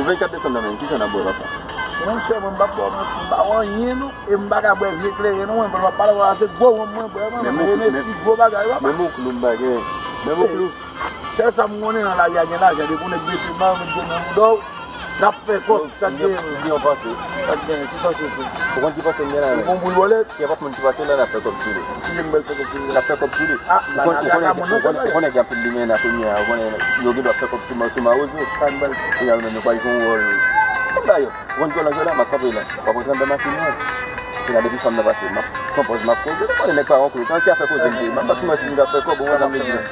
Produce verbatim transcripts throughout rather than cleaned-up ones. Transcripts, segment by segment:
Vennkat desanm nan menm, kisa n ap bwè, papa? Monchè, mwen, m p ap ba w manti, m pa wè anyen, non. E m pa ka bwè vye kleren, non, mwen, m p ap pale w, se gwo wonm mwen bwè, mwen, mwen, Hennessy, gwo bagay, papa. Menm yon klou m pa gen. Menm yon klou. Sèl sa m konnen nan lari a, gen lajan, depi yon nèg mete men, mete men nan bouda w, n ap fè kòb, sa k genyen. Ou gen yon panse. Sa k genyen, ki panse w fè? Ou konn ki panse m gen la menm? Ou gon boul vòlè? Gen pòt moun ki panse la, n ap fè kòb tou de. Ki jan m pral fè kòb tou de? N ap fè kòb tou de. Ah, ou konnen, ou konnen, ou konnen, ou konnen gen anpil limyè nan kounye a, ou konnen yo gen dwa fè kòb sou ma-, sou mawozo. Sa n pral fè? Kounye a, nou menm, nou pral jwe yon wòl. Kòb la yo. Ou konn kòb la, jodi a, m ap kanpe la. W ap rantre anndan machin nan. Kounye a, depi fanm nan pase, m ap pran pòz, m ap koze. Ou konnen nèg pa yon klou. Nan ki afè koze m te ye? M ap bat sou machin, m ap fè kòb, ou wè sa m vle di la.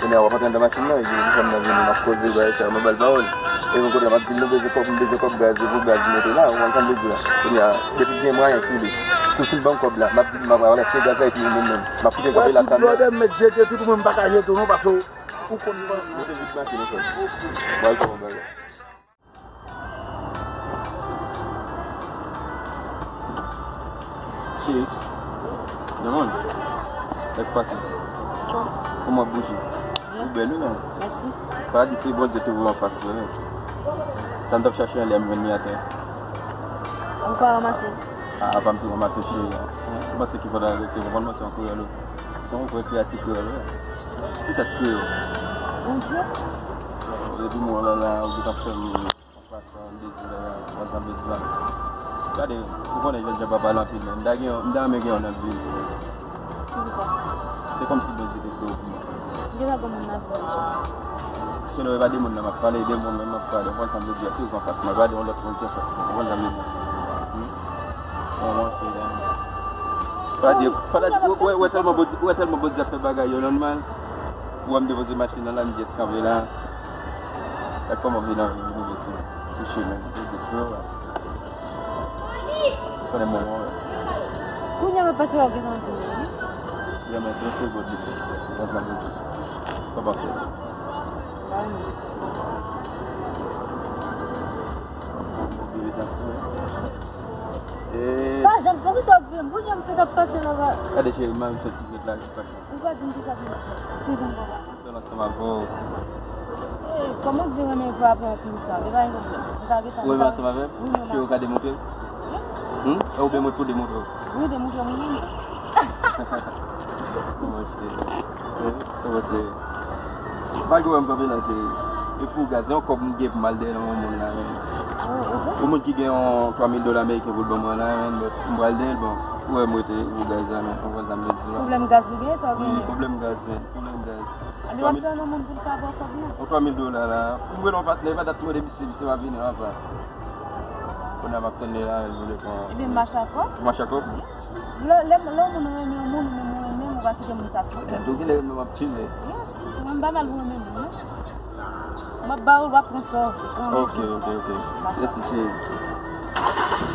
Kounye a, w ap rantre anndan machin nan, epi fanm nan vini, m ap koze, bagay sa yo, m ap ba l pawòl. E yon kote, m ap di l, nou bezwen kòb, m bezwen kòb gaz, e pou gaz m mete la, ou wè sa m vle di la. Kounye a, depi gen mwayen sou li, kou fin ban m kòb la, m ap di l, m ap, w ap achte gaz la, epi ou menm menm. M ap kite kanpe la, tout lòdè m mèt jete, tout ou menm m pa ka jete w non, paske ou konn mwen. Mete vit machin, ou fè. Bay kòb, bagay. Cheri, nan moun, sa k pase? Kòman w ap bouje? Ou bèl, wi, la. Mèsi. Pa di se Bondye te voye w anfas mwen, non. Sa m t ap chache anlè a, m jwenn li atè. Ou pa ranmase? A, pa m tou ranmase, cheri. Ou panse ki fòt avèk se konprann mwen se yon kreyòl, wi. Se yon vrè kreyati kreyòl, wi. Kisa k kreyòl? Bondye. Depi mwen la, la, ou te ap fè m anfas, sa m bezwen la, sa m bezwen la. Gade, ou konnen jèn jan pa pale anpil, men m ta gen yon, m ta renmen gen yon nan vil. Poukisa? Se kòmsi Bondye te kreye w pou mwen. M te pa gen moun nan vil. Konnen e pa de moun nan m ap pale, e de mwen menm m ap pale. Ou konn sa m vle di a, se ou ki anfas mwen, e pa de yon lòt moun ki anfas mwen. Ou konn sa m vle di a? Hmm? Bon, mwen, se la. Sa di, fò ta di, ou wè, ou wè tèlman Bondye, ou wè tèlman Bondye ap fè bagay yo nòmal. Ou wè m depoze machin nan la, m jis kanpe la. Gad kòman vin anvi m rive sou, sou chemen. Ou di, bro, konnen mwen, mwen. Kounye a m ap pase w ap gentan di w, wi. Ya, men se yon sèl bò di fè. Mwen sa m di. Sa pa fè. Pa janm, poukisa w ap vle m? Kounye a m fèk ap pase la, pa. Gade, cheri, m a vin fè ti jwèt la, jis pa. Ou pa di m kisa pou m fè. Se bon, papa. Fè l ansanm avè w. Eh, kòman di renmen vre apre yon pil sa? E pa gen pwoblèm. Ou ka gen sa. Ou renmen ansanm avè m? Wi, mwen. Cheri, ou ka demontre m? Wi. Hmm? E oubyen mwen tou demontre w? Wi, demontre m, wi. Monchè. Eh, kòman se? Pa gen wè m kanpe la, cheri. E pou gaz, se yon kòb m gen pou m al dèyè nan yon moun la, men. Oh, ok. Yon moun ki gen yon twa mil dola ameriken pou l ban mwen la, men, m pral dèyè l, bon. Ou wè m rete pou gaz la, men. Ou konn sa m vle di la. Pwoblèm gaz ou gen, sa w genyen? Wi, pwoblèm gaz, men. Pwoblèm gaz. Alò, w ap tann yon moun pou l ka ba w kòb nan? Yon twa mil dola la. M rele yon patnè, pa dat mwen de misye, misye pa vini anvan. Kounye a m ap tann li la, li vle pran. Ebyen, m mache ak kòb. Ou mache ak kòb? Lè, lè, lè yon moun renmen yon moun, ou menm ou renmen, ou pa kite moun sa soufri. Tou genlè renmen m ap tire. Yes, mwen m pa mal pou renmen moun, non. M ap ba ou, w ap pran sa w vle. Ok, ok, ok. Mèsi, cheri.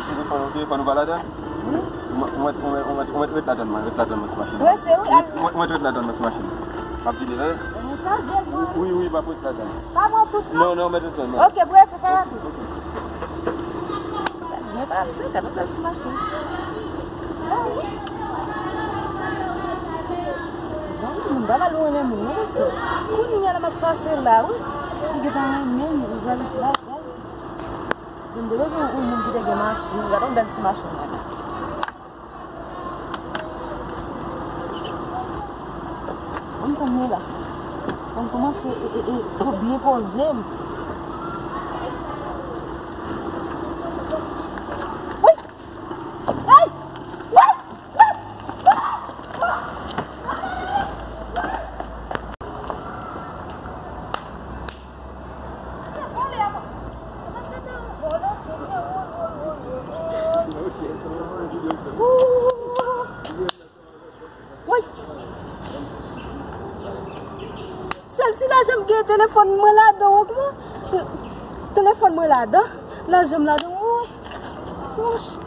Telefòn, telefòn ou pa ladan? Wi. Ou mèt, ou mèt, ou mèt, ou mèt, ou mèt ret la tann mwen, ret la tann mwen sou machin. Prese, wi, al. Ou mèt, ou mèt ret la tann mwen sou machin. M ap vini, wi. Ou chaje, wi. Wi, wi, m ap ret la tann. Pa pran tout, non. Non, non, mèt ret la tann mwen. Ok, prese, fè rapid. Byen pase, gade yon bèl ti machin. Sa, wi. Zanmi, moun pa mal renmen moun, non, mesye. Kounye a la m ap pase la, wi. Li gentan renmen m, li pral, pral, pral. Mwen te bezwen yon moun ki te gen machin. Gade yon bèl ti machin la. Ban m tann mwen la. Ban m kòmanse e, e, e, byen poze m. Wi! Ay! Wi! Woy! Sèl ti lajan m gen, telefòn mwen ladan, w konprann? Telefòn mwen ladan, lajan m ladan, woy! Woy!